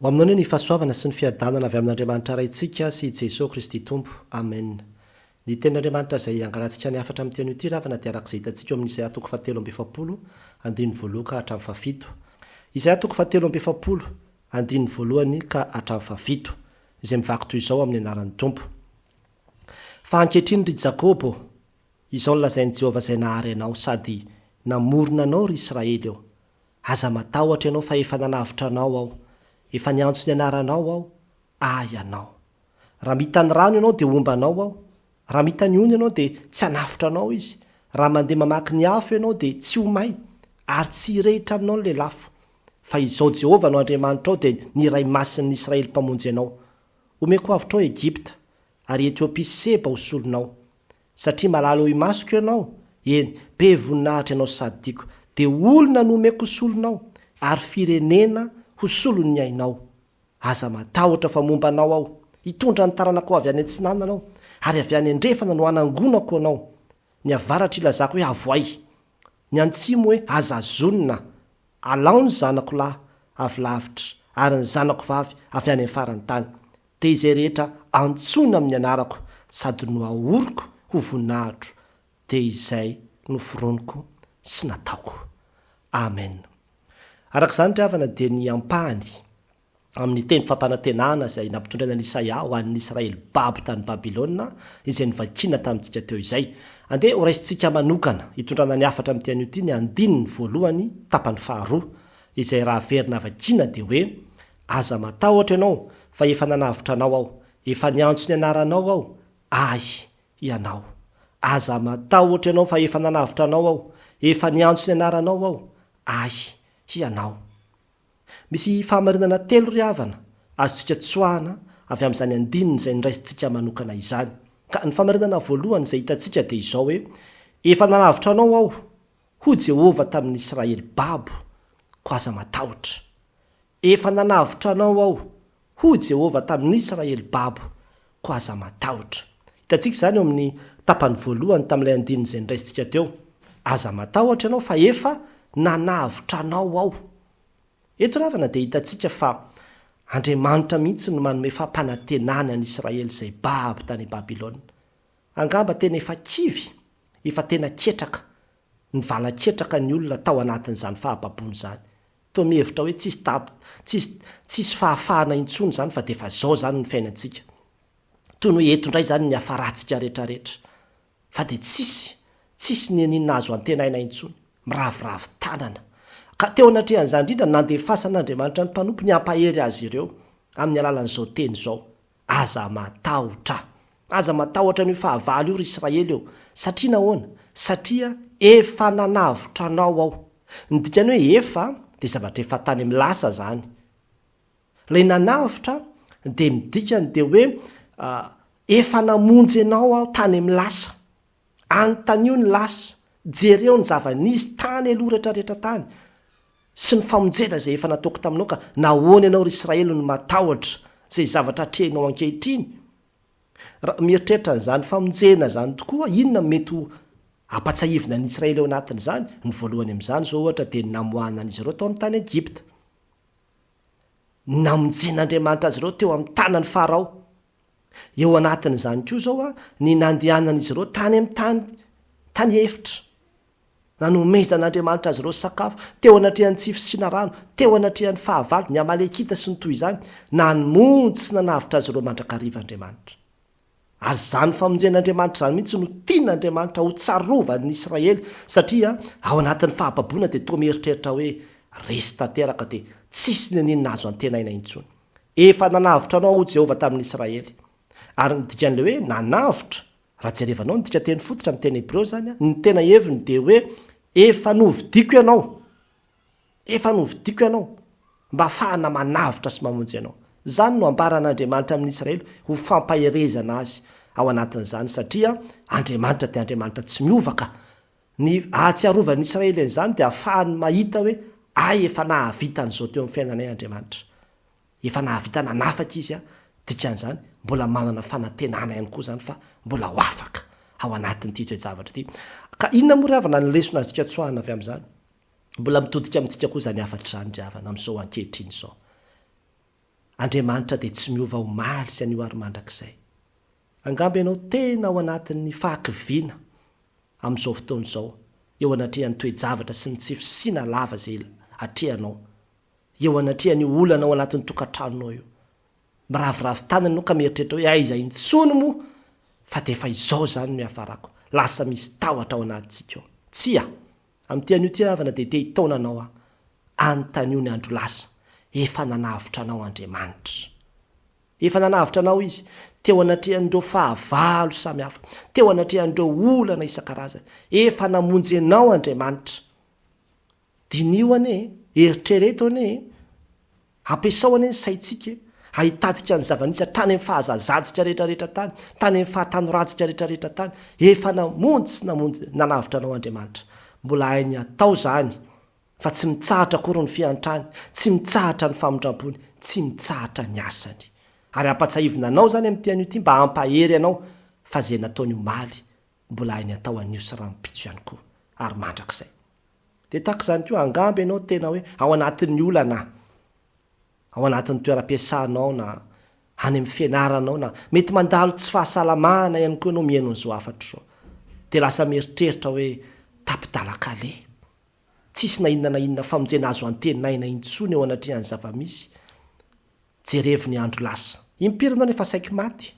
Ho aminao anie ny fahasoavana sy ny fiadanana avy amin'Andriamanitra Raintsika sy i Jesoa Kristy Tompo. Amen. Ny Tenin'Andriamanitra izay hangalantsika ny hafatra amin'ity anio ity ry havana dia araka izay hitantsika ao amin'ny Isaia toko fahatelo amby efapolo, andininy voalohany ka hatramin'ny fahafito. Isaia toko fahatelo amby efapolo, andininy voalohany ka hatramin'ny fahafito, izay mivaky toy izao amin'ny anaran'ny Tompo. Fa ankehitriny ry Jakoba ô, izao no lazain'i Jehovah izay nahary anao sady namorona anao ry Israely ô, Aza matahotra ianao fa efa nanavotra anao Aho, efa niantso ny anaranao Aho, Ahy ianao. Raha mita ny rano ianao dia homba anao Aho, raha mita ny ony ianao dia tsy hanafotra anao izy, raha mandeha mamaky ny afo ianao dia tsy ho may, ary tsy hirehitra aminao ny lelafo. Fa izao Jehovah no Andriamanitrao dia ny Iray Masin'ny Israely Mpamonjy anao. Homeko avotra ao Egypta, ary Etiopia sy Seba ho solonao. Satria malala eo imasoko ianao, eny, be voninahitra ianao sady tiako, dia olona no omeko ho solonao, ary firenena ho solon'ny ainao. Aza matahotra fa momba anao aho, hitondra ny taranakao avy any atsinanana aho, ary avy any andrefana no hanangonako anao. Ny avaratra ilazako hoe avoay, ny antsimo hoe aza azonina, alao ny zanako lahy avy lavitra, ary ny zanako vavy avy any amin'ny faran'ny tany. Dia izay rehetra antsoina amin'ny anarako sady noahoriko ho voninahitro, dia izay noforoniko sy nataoko. Amen. Araka izany ry havana dia ny ampahany amin'ny teny fampanantenana izay nampitondraina an'i Isaia ho an'ny Israely babo tany Babylona izay novakiana tamintsika teo izay. Andeha horaisintsika manokana hitondrana ny hafatra amin'ity anio ity ny andininy voalohany tapany faharoa izay raha averina vakiana dia hoe Aza matahotra ianao, fa efa nanavotra anao Aho, efa niantso ny anaranao Aho, Ahy ianao. Aza matahotra ianao, fa efa nanavotra anao Aho, efa niantso ny anaranao Aho, Ahy hianao. Misy fahamarinana telo ry havana, azontsika tsoahana avy amin'izany andininy izay noraisintsika manokana izany. Ka ny fahamarinana voalohany izay hitantsika dia izao hoe, Efa nanavotra anao Aho, hoy Jehovah tamin'ny Israely babo, koa aza matahotra. Efa nanavotra anao Aho, hoy Jehovah tamin'ny Israely babo, koa aza matahotra. Hitantsika izany eo amin'ny tapany voalohany tamin'ilay andininy izay noraisintsika teo. Aza matahotra ianao fa efa nanavotra anao Aho. Eto ry havana dia hitantsika fa Andriamanitra mihitsy no manome fampanantenana an'i Israely izay babo tany Babylona. Angamba tena efa kivy, efa tena ketraka, nivalan-ketraka ny olona tao anatin'izany fahababoana izany. Toa mihevitra hoe tsisy tab, tsisy, tsisy fahafahana intsony izany fa dia efa izao izany ny fiainantsika. Toy ny hoe eto indray izany ny hiafarantsika rehetrarehetra. Fa dia tsisy, tsisy n'inon'inona azo antenaina intsony. Miraviravy tanana. Ka teo anatrehan'izany indrindra no nandefasan'Andriamanitra ny mpanompony hampahery azy ireo amin'ny alalan'izao teny izao, Aza matahotra. Aza matahotra an'io fahavalo io, ry Israely ô. Satria nahoana? Satria efa nanavotra anao Aho. Ny dikan'ny hoe efa dia zavatra efa tany amin'ny lasa izany. Ilay nanavotra dia ny dikany dia hoe efa namonjy anao Aho tany amin'ny lasa. Anontanio ny lasa, jereo ny zava-nisy tany aloha rehetrarehetra tany, sy ny famonjena izay efa nataoko taminao, ka nahoana ianao, ry Israely, no matahotra izay zavatra atrehinao ankehitriny? Raha mieritreritra an'izany famonjena izany tokoa, inona no mety ho ampatsiahivina an'i Israely ao anatin'izany? Ny voalohany amin'izany izao, ohatra, dia ny namoahana an'izy ireo tao amin'ny tany Egypta. Ny namonjen'Andriamanitra azy ireo teo amin'ny tanan'i Farao. Eo anatin'izany koa izao ny nandehanan'izy ireo tany amin'ny tany tany efitra. Nanomezan'Andriamanitra azy ireo sakafo, teo anatrehan'ny tsy fisiana rano, teo anatrehan'ny fahavalo, ny Amalekita sy ny toy izany. Namonjy sy nanavotra azy ireo mandrakariva Andriamanitra. Ary izany famonjen'Andriamanitra izany mihitsy no tian'Andriamanitra hotsarovan'ny Israely, satria ao anatin'ny fahababoana dia toa mieritreritra hoe resy tanteraka dia tsisy n'inon'inona azo antenaina intsony. Efa nanavotra anao Aho Jehovah tamin'ny Israely. Ary ny dikan'ilay hoe nanavotra, raha jerevanao ny dikanteny fototra amin'ny teny hebreo izany, ny tena heviny dia hoe efa novidiako ianao. Efa novidiako ianao mba hahafahana manavotra sy mamonjy anao. Izany no ambaran'Andriamanitra amin'ny Israely ho fampaherezana azy ao anatin'izany satria Andriamanitra dia Andriamanitra tsy miova ka. Ny ahatsiarovan'ny Israely an'izany dia ahafahany mahita hoe hay efa nahavita an'izao teo amin'ny fiainanay Andriamanitra. Efa nahavita nanafaka Izy, dikan'izany mbola manana fanantenana ihany koa izany fa mbola ho afaka ao anatin'ity toe-javatra ity. Ka inona moa ry havana ny lesona azontsika tsoahina avy amin'izany? Mbola mitodika amintsika koa izany hafatra izany ry havana amin'izao ankehitriny izao. Andriamanitra dia tsy miova omaly sy anio ary mandrakizay. Angamba ianao tena ao anatin'ny fahakiviana amin'izao fotoana izao, eo anatrehan'ny toe-javatra sy ny tsy fisiana lava izay atrehanao, eo anatrehan'io olana ao anatin'ny tokantranonao io. Miraviravy tanana ianao ka mieritreritra hoe aiza intsony moa fa dia efa izao izany no hiafarako. Lasa misy tahotra ao anatintsika ao. Tsia! Amin'ity anio ity ravana dia te hitaona anao aho. Anontanio ny andro lasa. Efa nanavotra anao Andriamanitra. Efa nanavotra anao Izy teo anatrehan'ireo fahavalo samihafa, teo anatrehan'ireo olana isan-karazany. Efa namonjy anao Andriamanitra. Diniho anie e, eritrereto anie e, ampiasao anie ny saintsika e, ahitantsika ny zava-nisy hatrany amin'ny fahazazantsika rehetrarehetra tany, tany amin'ny fahatanorantsika rehetrarehetra tany. Efa namonjy sy namonjy, nanavotra anao Andriamanitra. Mbola hainy atao izany, fa tsy mitsahatra akory ny fiantrany, tsy mitsahatra ny famindrampony, tsy mitsahatra ny asany. Ary ampatsahivina anao izany amin'ity anio ity mba hampahery anao fa izay nataony omaly, mbola hainy atao anio sy rahampitso ihany koa, ary mandrakizay. Dia tahaka izany koa, angamba ianao tena hoe ao anatin'ny olana, ao anatin'ny toeram-piasanao na any amin'ny fianaranao na mety mandalo tsy fahasalamana ihany koa ianao mihaino an'izao hafatra izao. Dia lasa mieritreritra hoe tapi-dalan-kaleha. Tsisy na inona na inona famonjena azo antenaina intsony eo anatrehan'ny zava-misy. Jerevo ny andro lasa. Impiry ianao nefa saiky maty?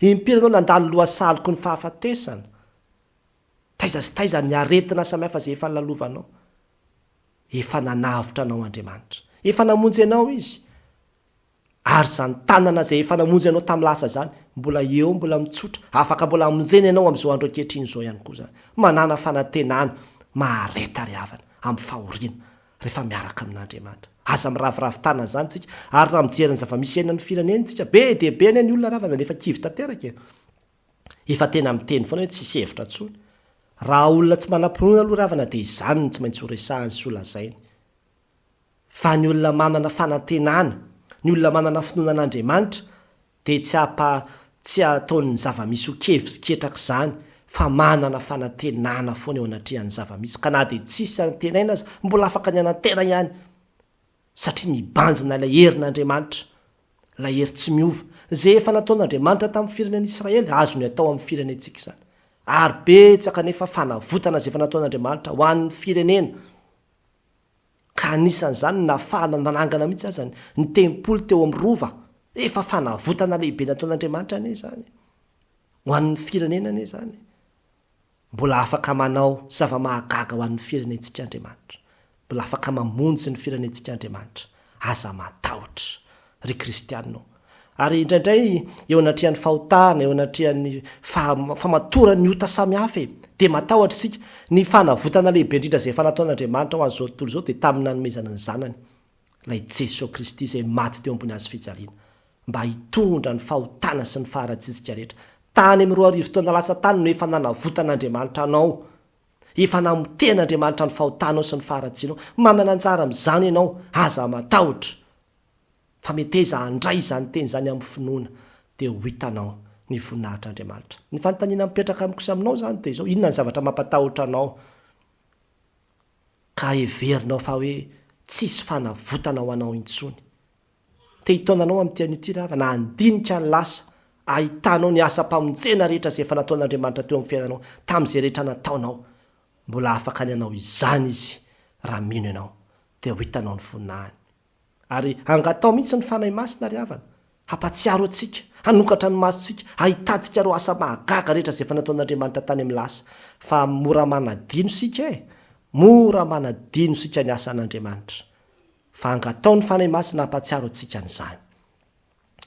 Impiry ianao nandalo lohasaloky ny fahafatesana? Taiza sy taiza ny aretina samihafa izay efa nolalovanao? Efa nanavotra anao Andriamanitra. Efa namonjy anao Izy. Ary izany tanana izay efa namonjy anao tamin'ny lasa izany, mbola eo, mbola mitsotra, afaka mbola hamonjena ianao amin'izao andro ankehitriny izao ihany koa izany. Manàna fanantenana, mahareta ry havana, amin'ny fahoriana, rehefa miaraka amin'Andriamanitra. Aza miraviravy tanana izany isika, ary raha mijery ny zava-misy iainan'ny firenena isika, be dia be anie ny olona ry havana no efa kivy tanteraka e. Efa tena miteny foana hoe tsisy hevitra intsony. Raha olona tsy manam-pinoana aloha ry havana dia izany no tsy maintsy ho resahiny sy ho lazainy. Fa ny olona manana fanantenana, ny olona manana finoana an'Andriamanitra dia tsy hampa tsy ataon'ny zava-misy ho kevy sy ketraka izany fa manana fanantenana foana eo anatrehan'ny zava-misy ka na dia tsisy antenaina aza mbola afaka ny hanantena ihany. satria mibanjina ilay herin'Andriamanitra, ilay hery tsy miova, izay efa nataon'Andriamanitra tamin'ny firenen'Israely, azony atao amin'ny firenentsika izany. Ary betsaka anefa fanavotana izay efa nataon'Andriamanitra ho an'ny firenena, ka anisan'izany ny nahafahana nanangana mihitsy aza ny tempoly teo amin'ny rova. Efa fanavotana lehibe nataon'Andriamanitra anie izany, ho an'ny firenena anie izany. Mbola afaka manao zava-mahagaga ho an'ny firenentsika Andriamanitra. Mbola afaka mamonjy ny firenentsika Andriamanitra. Aza matahotra, ry kristiana ô. Ary indraindray, eo anatrehan'ny fahotana, eo anatrehan'ny famatoran'ny ota samihafa e, dia matahotra isika. Ny fanavotana lehibe indrindra izay efa nataon'Andriamanitra ho an'izao tontolo izao dia tamin'ny nanomezana ny Zanany, ilay Jesoa Kristy izay maty teo ambony hazo fijaliana. mba hitondra ny fahotana sy ny faharatsiantsika rehetra. Tany amin'ny 2000 taona lasa tany no efa nanavotan'Andriamanitra anao. Efa namotehan'Andriamanitra ny fahotanao sy ny faharatsianao. Manana anjara amin'izany ianao. Aza matahotra. Fa meteza handray izany teny izany amin'ny finoana, dia ho hitanao ny voninahitr'Andriamanitra. Ny fanontaniana mipetraka amiko sy aminao izany dia izao, inona ny zavatra mampatahotra anao ka heverinao fa hoe tsisy fanavotana ho anao intsony? Te hitaona anao amin'ity anio ity ry havana handinika ny lasa, ahitanao ny asam-pamonjena rehetra izay efa nataon'Andriamanitra teo amin'ny fiainanao, tamin'izay rehetra nataonao. Mbola afaka ny hanao izany Izy raha mino ianao, dia ho hitanao ny voninahiny. Ary angataho mihitsy ny Fanahy Masina ry havana, hampatsiaro antsika, hanokatra ny masontsika, hahitantsika ireo asa mahagaga rehetra izay efa nataon'Andriamanitra tany amin'ny lasa. Fa mora manadino isika e! Mora manadino isika ny asan'Andriamanitra. Fa angataho ny Fanahy Masina hampahatsiaro antsika an'izany.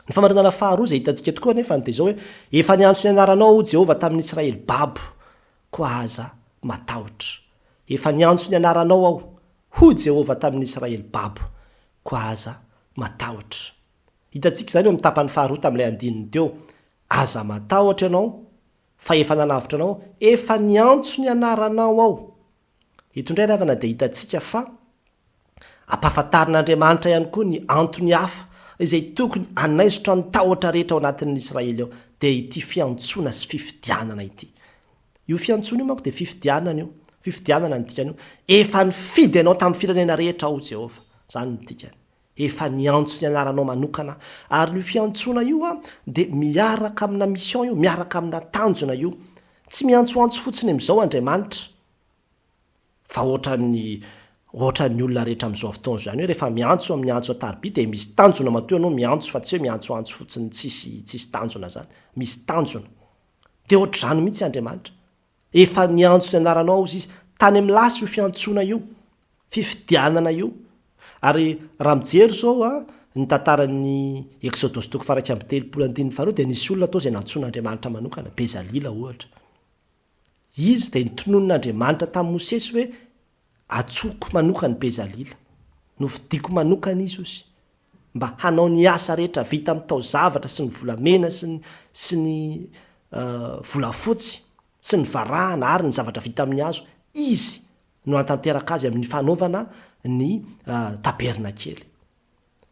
Ny famarinana faharoa izay hitantsika tokoa anefa dia izao hoe, Efa niantso ny anaranao aho, Jehovah, tamin'ny Israely babo, koa aza matahotra. Efa niantso ny anaranao aho, hoy Jehovah tamin'ny Israely babo, koa aza matahotra. Hitantsika izany eo amin'ny tapany faharoa tamin'ilay andininy teo. Aza matahotra ianao, fa efa nanavotra anao aho, efa niantso ny anaranao aho. Eto indray ry havana dia hitantsika fa ampahafantarin'Andriamanitra ihany koa ny antony hafa izay tokony hanaisotra ny tahotra rehetra ao anatin'ny Israely ao, dia ity fiantsoana sy fifidianana ity. Io fiantsoana io manko dia fifidianana io, fifidianana ny dikan'io. Efa nifidy anao tamin'ny firenena rehetra aho, Jehovah. Izany no dikany. Efa niantso ny anaranao manokana aho. Ary io fiantsoana io dia miaraka amina mission io, miaraka amina tanjona io. Tsy miantsoantso fotsiny amin'izao Andriamanitra. Fa ohatran'ny ohatran'ny olona rehetra amin'izao fotoana izao ihany hoe rehefa miantso amin'ny antso an-tariby dia misy tanjona matoa ianao miantso fa tsy hoe miantsoantso fotsiny tsisy tsisy tanjona izany. Misy tanjona. Dia ohatr'izany mihitsy Andriamanitra. Efa niantso ny anaranao hozy izy. Tany amin'ny lasa io fiantsoana io. Fifidianana io. Ary raha mijery izao a, ny tantaran'ny Eksodosy toko faha 31 andininy faharoa dia nisy olona tao izay nantsoin'Andriamanitra manokana, Bezalila ohatra. Izy dia notononin'Andriamanitra tamin'i Mosesy hoe, Antsoiko manokana i Bezalila. Nofidiko manokana izy, hozy, mba hanao ny asa rehetra vita amin'ny taozavatra sy ny volamena sy ny, sy ny volafotsy sy ny varahana ary ny zavatra vita amin'ny hazo. Izy no hanatanteraka azy amin'ny fanaovana ny tabernakely.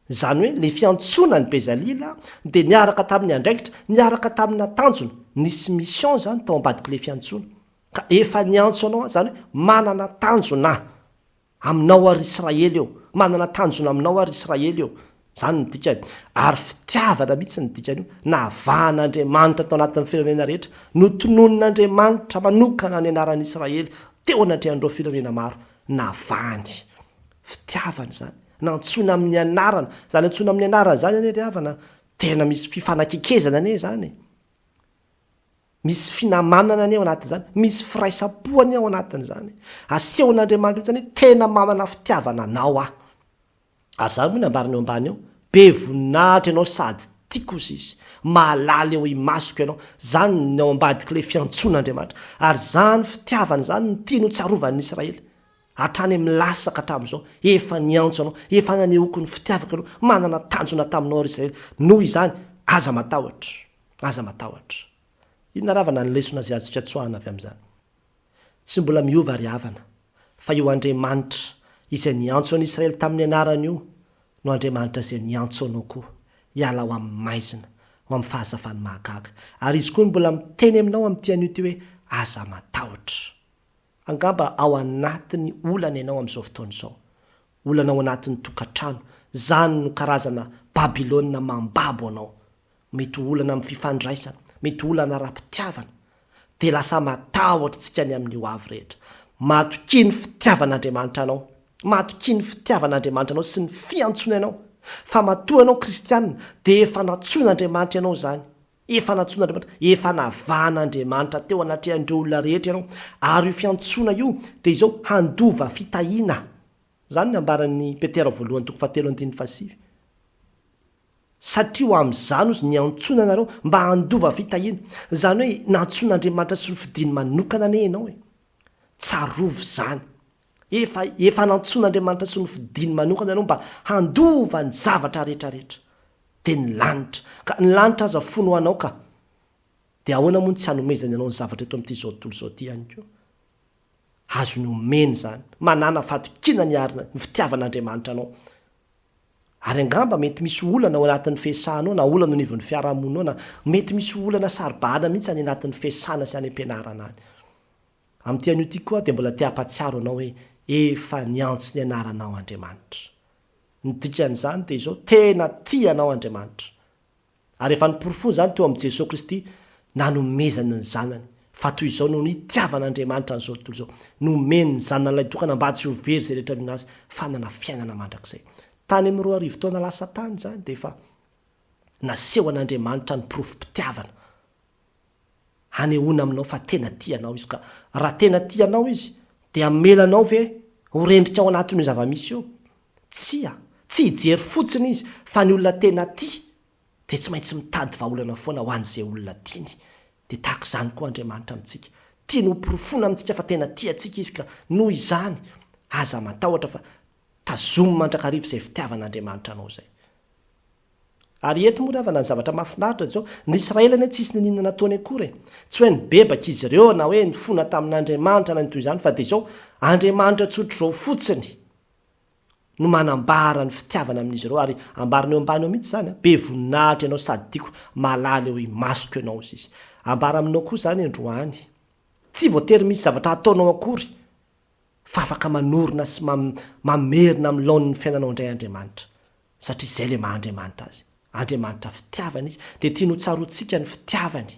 Izany hoe ilay fiantsoana an'i Bezalila dia niaraka tamin'ny andraikitra, niaraka tamina tanjona, nisy mission izany tao ambadik'ilay fiantsoana. Ka efa niantso anao aho, izany hoe manana tanjona aho aminao aho ry Israely ô, manana tanjona aminao aho ry Israely ô. Izany no dikany. Ary fitiavana mihitsy ny dikan'io. Navahan'Andriamanitra tao anatin'ny firenena rehetra, notononin'Andriamanitra manokana ny anaran'i Israely teo anatrehan'ireo firenena maro. Navahany. Fitiavana izany. Nantsoina amin'ny anarana. Izany antsoina amin'ny anarana izany anie ry havana, tena misy fifanakekezana anie izany e. Misy finamanana anie ao anatin'izany, misy firaisam-po anie ao anatin'izany. Asehon'Andriamanitra mihitsy hoe tena manana fitiavana anao aho. Ary izany moa no ambarany eo ambany eo, be voninahitra ianao sady tiako hozy izy, mahalala eo imasoko ianao. Izany no ao ambadik'ilay fiantsoan'Andriamanitra. Ary izany fitiavana izany no tiany hotsarovan'ny Israely. Hatrany amin'ny lasa ka hatramin'izao, efa niantso anao, efa nanehoako ny fitiavako anao, manana tanjona taminao ry Israely. Noho izany, aza matahotra, aza matahotra. Inona ravana ny lesona izay azontsika tsoahina avy amin'izany? Tsy mbola miova ry havana, fa io Andriamanitra izay niantso an'i Israely tamin'ny anarany io no Andriamanitra izay niantso anao koa hiala ho amin'ny maizina, ho amin'ny fahazavany mahagaga. Ary Izy koa no mbola miteny aminao amin'ity anio ity hoe, Aza matahotra. Angamba ao anatin'ny olana ianao amin'izao fotoana izao. Olana ao anatin'ny tokantrano. Izany no karazana Babylona mambabo anao. Mety ho olana amin'ny fifandraisana, mety ho olana ara-pitiavana. Dia lasa matahotra isika ny amin'ny ho avy rehetra. Matokia ny fitiavan'Andriamanitra anao. Matokia ny fitiavan'Andriamanitra anao sy ny fiantsoany anao. Fa matoa ianao kristiana, dia efa nantsoin'Andriamanitra ianao izany. Efa nantsoin'Andriamanitra, efa navahan'Andriamanitra teo anatrehan'ireo olona rehetra ianao. Ary io fiantsoana io dia izao, handova fitahiana. Izany no ambaran'i Petera voalohany toko fahatelo andininy fahasivy. Satria ho amin'izany hozy niantsoana anareo mba handova fitahiana. Izany hoe nantsoin'Andriamanitra sy nofidiny manokana anie ianao e. Tsarovy izany. Efa, efa nantsoin'Andriamanitra sy nofidiny manokana ianao mba handova ny zavatra rehetra rehetra. Dia ny lanitra. Ka ny lanitra aza fony ho anao ka. Dia ahoana moa no tsy hanomezany anao ny zavatra eto amin'ity izao tontolo izao ity ihany koa? Azony omena izany. Manàna fahatokiana ny ary ny fitiavan'Andriamanitra anao. Ary angamba mety misy olana ao anatin'ny fiasanao na olana eo anivon'ny fiarahamoninao na mety misy olana saro-bahana mihitsy any anatin'ny fiasana sy any am-pianarana any. Amin'ity anio ity koa aho dia mbola te hampahatsiaro anao hoe efa niantso ny anaranao Andriamanitra. Ny dikan'izany dia izao, tena tia anao Andriamanitra. Ary efa noporofoiny izany teo amin'i Jesoa Kristy nanomezany ny Zanany, fa toy izao no nitiavan'Andriamanitra an'izao tontolo izao, nomeny ny Zanany lahitokana mba tsy ho very izay rehetra mino Azy, fa hanana fiainana mandrakizay. Tany amin'ny 2000 taona lasa tany izany dia efa nasehon'Andriamanitra ny porofom-pitiavana hanehoana aminao fa tena tia anao Izy. Ka raha tena tia anao Izy, dia hamela anao ve ho rendrika ao anatin'io zava-misy io? Tsia, tsy hijery fotsiny Izy, fa ny olona tena tia dia tsy maintsy mitady vahaolana foana ho an'izay olona tiany. Dia tahaka izany koa Andriamanitra amintsika. Tiany hoporofoina amintsika fa tena tia antsika Izy, ka noho izany, aza matahotra fa tazomy mandrakariva izay fitiavan'Andriamanitra anao izay. Ary eto moa ry havana ny zavatra mahafinaritra dia izao, ny Israely anie tsisy niniana nataony akory e! Tsy hoe nibebaka izy ireo na hoe nifona tamin'Andriamanitra na ny toy izany fa dia izao, Andriamanitra tsotr'izao fotsiny no manambara ny fitiavana amin'izy ireo ary ambarany eo ambany eo mihitsy izany an, be voninahitra ianao sady tiako, malala eo imasoko ianao hozy izy. Ambara aminao koa izany androany, tsy voatery misy zavatra ataonao akory fa afaka manorina sy mamerina amin'ny laoniny ny fiainanao indray Andriamanitra. Satria izay ilay maha Andriamanitra Azy. Andriamanitra fitiavana Izy, dia tiany ho tsaroantsika ny fitiavany,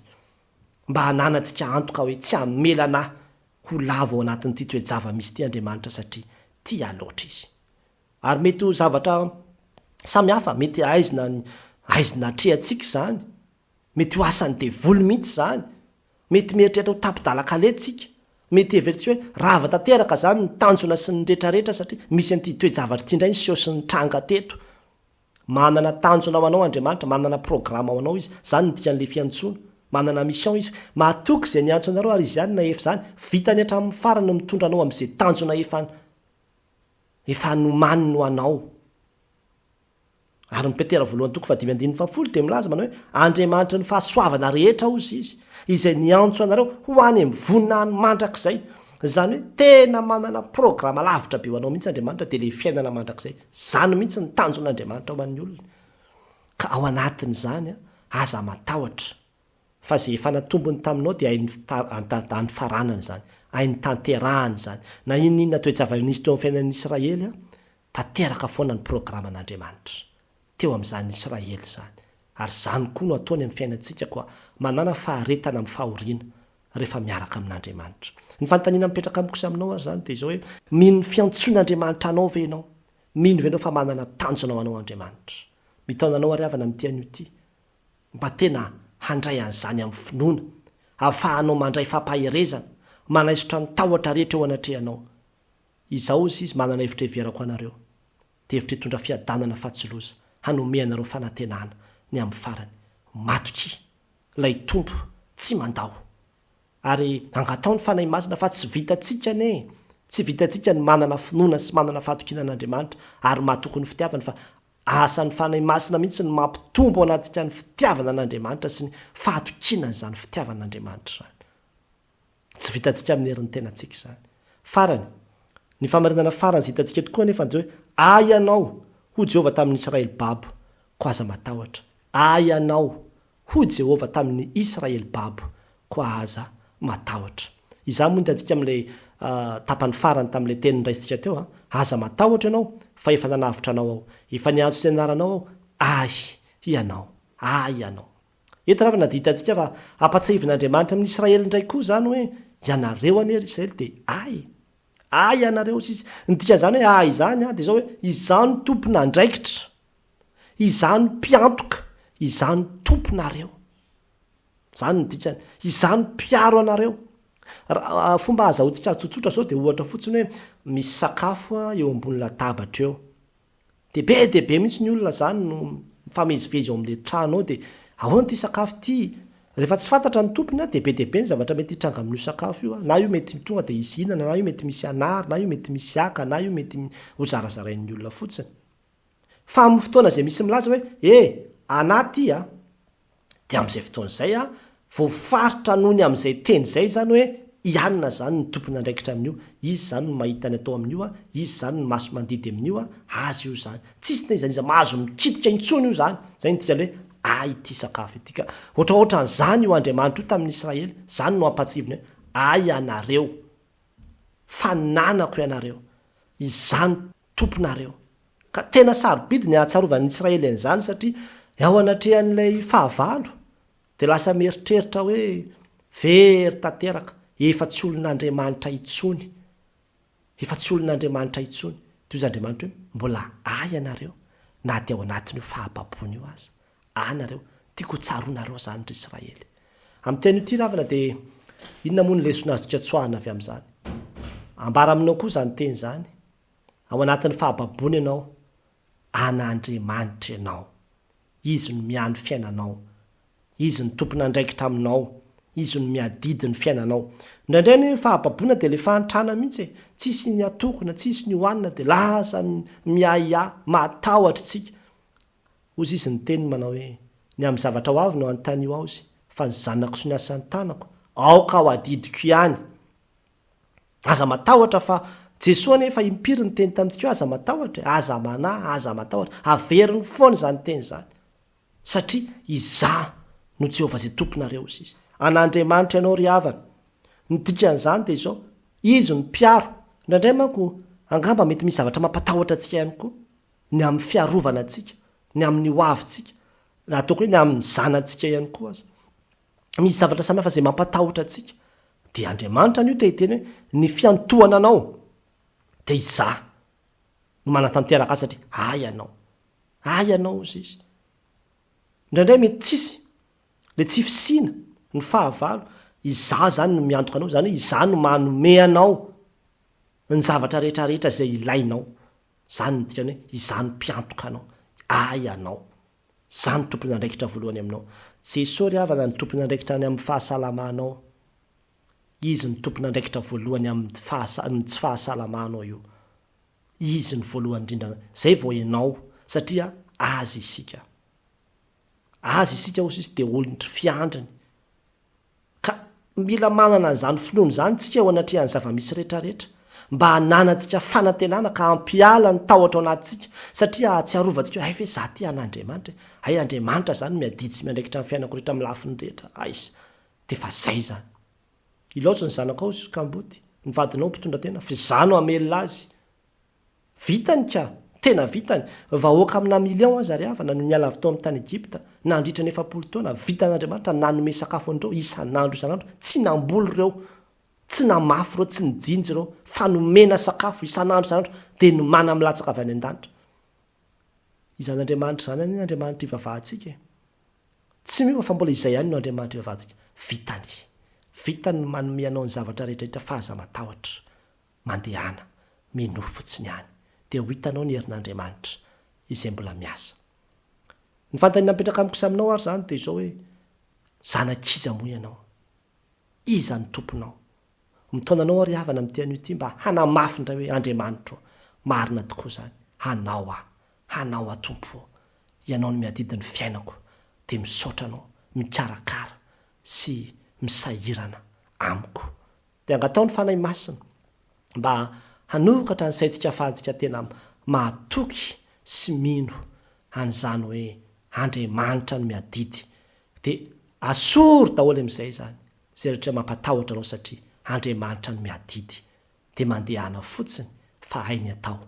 mba hananantsika antoka hoe tsy hamela anà ho lavo ao anatin'ity toe-java-misy ity Andriamanitra satria tia ahy loatra Izy. Ary mety ho zavatra samy hafa, mety haizina haizina atrehantsika izany, mety ho asan'ny devoly mihitsy izany, mety mieritreritra ho tapi-dalan-kaleha tsika, mety heverintsika hoe rava tanteraka izany ny tanjona sy ny retraretra satria misy an'ity toe-javatra ity indray niseho sy nitranga teto. Manana tanjona ho anao Andriamanitra, manana programa ho anao Izy, izany no dikan'ilay fiantsoana. Manana mission Izy. Mahatoky izay niantso anareo ary Izy ihany nahefa izany. Vitany hatramin'ny farany ny mitondra anao amin'izay tanjona efa efa nomaniny ho anao. Ary ny Petera voalohany toko fahadimy andininy fahafolo dia milaza manao hoe, Andriamanitry ny fahasoavana rehetra hozy Izy, izay niantso anareo ho any amin'ny voninahiny mandrakizay. Izany hoe tena manana programa lavitra be ho anao mihitsy Andriamanitra dia ilay fiainana mandrakizay. Izany mihitsy ny tanjon'Andriamanitra ho an'ny olony. Ka ao anatin'izany, aza matahotra, fa izay efa natombony taminao dia hainy nifaranana izany, hainy tanterahana izany. Na inona inona toe-java-nisy teo amin'ny fiainan'ny Israely, tanteraka foana ny programan'Andriamanitra teo amin'izany Israely izany. Ary izany koa no ataony amin'ny fiainantsika, koa manàna faharetana amin'ny fahoriana rehefa miaraka amin'Andriamanitra. Ny fanontaniana mipetraka amiko sy aminao ary izany dia izao hoe, mino ny fiantsoan'Andriamanitra anao ve ianao? Mino ve ianao fa manana tanjona ho anao Andriamanitra? Mitaona anao ary havana amin'ity anio ity mba tena handray an'izany amin'ny finoana, ahafahanao mandray fampaherezana, manaisotra ny tahotra rehetra eo anatrehanao. Izao hozy izy, manana hevitra heverako anareo, dia hevitra hitondra fiadanana fa tsy loza, hanome anareo fanantenana ny amin'ny farany. Matokia, ilay Tompo tsy mandao. Ary angatao ny Fanahy Masina fa tsy vitantsika anie e! Tsy vitantsika ny manana finoana sy manana fahatokiana an'Andriamanitra ary matoky ny fitiavany fa asan'ny Fanahy Masina mihitsy ny mampitombo ao anatintsika ny fitiavana an'Andriamanitra sy ny fahatokiana an'izany fitiavan'Andriamanitra izany. Tsy vitantsika amin'ny herin'ny tenantsika izany. Farany, ny fahamarinana farany izay hitantsika eto koa anefa dia hoe, Ahy ianao, hoy Jehovah tamin'ny Israely babo, koa aza matahotra. Ahy ianao, hoy Jehovah tamin'ny Israely babo, koa aza matahotra. Izany moa no hitantsika amin'ilay tapany farany tamin'ilay teny noraisintsika teo, Aza matahotra ianao, fa efa nanavotra anao Aho. Efa niantso ny anaranao Aho, Ahy ianao. Ahy ianao. Eto ravana dia hitantsika fa ampatsiahivin'Andriamanitra amin'ny Israely indray koa izany hoe, Ianareo anie ry Israely dia Ahy e! Ahy ianareo hoy izy. Ny dikan'izany hoe Ahy izany dia izao hoe, Izaho no tompon'andraikitra, Izaho no mpiantoka, Izaho no tomponareo. Izany no dikany. Izaho no mpiaro anareo. Raha fomba ahazahoantsika azy tsotsotra izao dia ohatra fotsiny hoe misy sakafo eo ambony latabatra eo. Dia be dia be mihitsy ny olona izany no mifamezivezy ao amin'ilay trano ao dia ahoana ity sakafo ity? Rehefa tsy fantatra ny tompony an, dia be dia be ny zavatra mety hitranga amin'io sakafo io an, na io mety tonga dia hisy hihinana, na io mety misy hanary, na io mety misy haka, na io mety ho zarazarain'ny olona fotsiny. Fa amin'ny fotoana izay misy milaza hoe e, anà ity an, Dia amin'izay fotoana izay voafaritra noho ny amin'izay teny izay izany hoe i Anna izany no tompon'andraikitra amin'io, izy izany no mahita ny atao amin'io, izy izany no maso mandidy amin'io, azy io izany. Tsisy na iza na iza mahazo mikitika intsony io izany. Izay no dikan'ny hoe ahy ity sakafo ity. Ka ohatraohatran'izany io Andriamanitra io tamin'ny Israely. Izany no ampahatsiviny hoe ahy ianareo, fananako ianareo, izaho no tomponareo. Ka tena sarobidy ny hahatsiarovan'ny Israely an'izany satria ao anatrehan'ilay fahavalo dia lasa mieritreritra hoe very tanteraka, efa tsy olon'Andriamanitra intsony, efa tsy olon'Andriamanitra intsony. Toy izy Andriamanitra hoe mbola ahy ianareo na dia ao anatin'io fahababoana io aza. Ahy nareo, tiako ho tsaroanareo izany ry Israely. Amin'ity anio ity ravana dia inona moa ny lesona azontsika tsoahina avy amin'izany? Ambara aminao koa izany teny izany. Ao anatin'ny fahababoana ianao, an'Andriamanitra ianao. Izy no miahy ny fiainanao. Izy no tompon'andraikitra aminao. Izy no miadidy ny fiainanao. Indraindray anie ny fahababoana dia ilay fahantrana mihitsy e. Tsisy ny hatokona, tsisy ny hohanina dia lasa miahiahy, matahotra isika. Hozy izy niteny manao hoe, Ny amin'ny zavatra ho avy no anontanio aho izy, fa ny zanako sy ny asan'ny tanako, aoka ho adidiko ihany. Aza matahotra fa Jesoa anie efa impiry niteny tamintsika hoe aza matahotra e, aza manahy, aza matahotra. Averiny foana izany teny izany. Satria Izaho no Jehovah izay Tomponareo, hoy Izy. An'Andriamanitra ianao ry havana. Ny dikan'izany dia izao, Izy no mpiaro. Indraindray manko angamba mety misy zavatra mampatahotra antsika ihany koa. ny amin'ny fiarovana antsika, ny amin'ny ho avintsika, na ataoko hoe ny amin'ny zanatsika ihany koa aza. Misy zavatra samihafa izay mampatahotra antsika. Dia Andriamanitra anio te hiteny hoe ny fiantohana anao dia izaho no manatanteraka azy satria ahy ianao. Ahy ianao hozy izy. Indraindray mety tsisy le tsy fisiana, ny fahavalo, izaho izany no miantoka anao, izany hoe izaho no manome anao ny zavatra rehetra rehetra izay ilainao. Izany no dikany hoe izaho no mpiantoka anao, ahy ianao. Izaho no tompon'andraikitra voalohany aminao. Jesoa ry havana no tompon'andraikitra any amin'ny fahasalamanao. Izy no tompon'andraikitra voalohany amin'ny fahasa, ny tsy fahasalamanao io. Izy no voalohany indrindra, izay vao ianao, satria Azy isika. Azy isika hoy izy dia olon-try fiandriny. Ka mila manana an'izany finoana izany isika eo anatrehan'ny zava-misy rehetrarehetra, mba hananantsika fanantenana ka hampiala ny tahotra ao anatintsika, satria hahatsiarovantsika hoe hay ve izaho tia an'Andriamanitra e? Hay Andriamanitra izany no miadidy sy miandraikitra ny fiainako rehetra amin'ny lafiny rehetra, aiza? Dia efa izay izany. Ilaozy ny zanakao sy kamboty, ny vadinao mpitondra tena, f'izaho no hamelona azy. Vitany ka! Tena vitany! Vahoaka amina millions aza ry havana no niala avy tao amin'ny tany Egypta, nandritra ny 40 taona, vitan'Andriamanitra ny nanome sakafo an'ireo isan'andro isan'andro, tsy namboly ireo, tsy namafy ireo, tsy nijinja ireo, fa nomena sakafo isan'andro isan'andro, dia ny mana milatsaka avy any an-danitra. Izany Andriamanitra izany anie ny Andriamanitra ivavahantsika e! Tsy miova fa mbola izay ihany no Andriamanitra ivavahantsika. Vitany. Vitany ny manome anao ny zavatra rehetra rehetra fa aza matahotra. Mandehana. Minoa fotsiny ihany. Dia ho hitanao ny herin'Andriamanitra izay mbola miasa. Ny fanontaniana mipetraka amiko sy aminao ary izany dia izao hoe, zanak'iza moa ianao? Iza no tomponao? Mitaona anao aho ry havana amin'ity anio ity mba hanamafy indray hoe Andriamanitro ô, marina tokoa izany, Anao aho, Anao aho Tompo ô, Ianao no miadidy ny fiainako, dia misaotra Anao mikarakara sy misahirana amiko. Dia angataho ny Fanahy Masina mba hanokatra ny saintsika ahafahantsika tena mahatoky sy mino an'izany hoe Andriamanitra no miadidy. Dia asory daholo amin'izay izany izay rehetra mampatahotra anao satria Andriamanitra no miadidy dia mandehana fotsiny fa hainy atao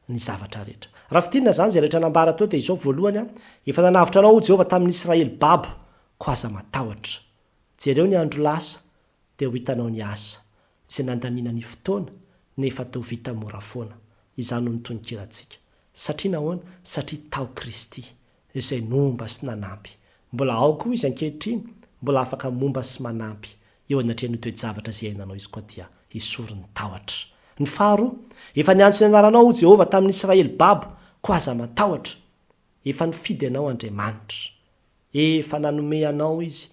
ny zavatra rehetra. Raha fintinina izany izay rehetra nambara teo dia izao, voalohany, efa nanavotra anao Jehovah tamin'ny Israely babo, koa aza matahotra. Jereo ny andro lasa dia ho hitanao ny asa izay nandaniana ny fotoana nefa toa vita mora foana. Izany no nitononkirantsika. Satria nahoana? Satria tao Kristy izay nomba sy nanampy. Mbola ao koa Izy ankehitriny, mbola afaka momba sy manampy eo anatrehan'io toe-javatra izay iainanao izy koa dia esory ny tahotra. Ny faharoa, efa niantso ny anaranao ho Jehovah tamin'ny Israely babo, koa aza matahotra. Efa nifidy anao Andriamanitra. Efa nanome anao Izy,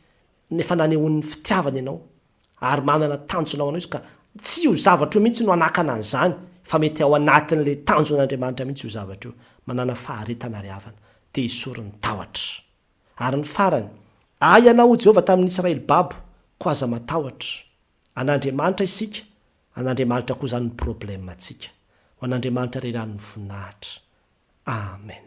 efa nanehoany ny fitiavany anao, ary manana tanjona ho anao Izy ka tsy io zavatra io mihitsy no hanakana an'izany fa mety ao anatin'ilay tanjon'Andriamanitra mihitsy io zavatra io. Manàna faharetana ry havana, dia esory ny tahotra. Ary ny farany, Ahy ianao, hoy Jehovah tamin'ny Israely babo, koa aza matahotra. An'Andriamanitra isika, an'Andriamanitra koa izany ny problème-ntsika. Ho an'Andriamanitra irery ihany ny voninahitra. Amen.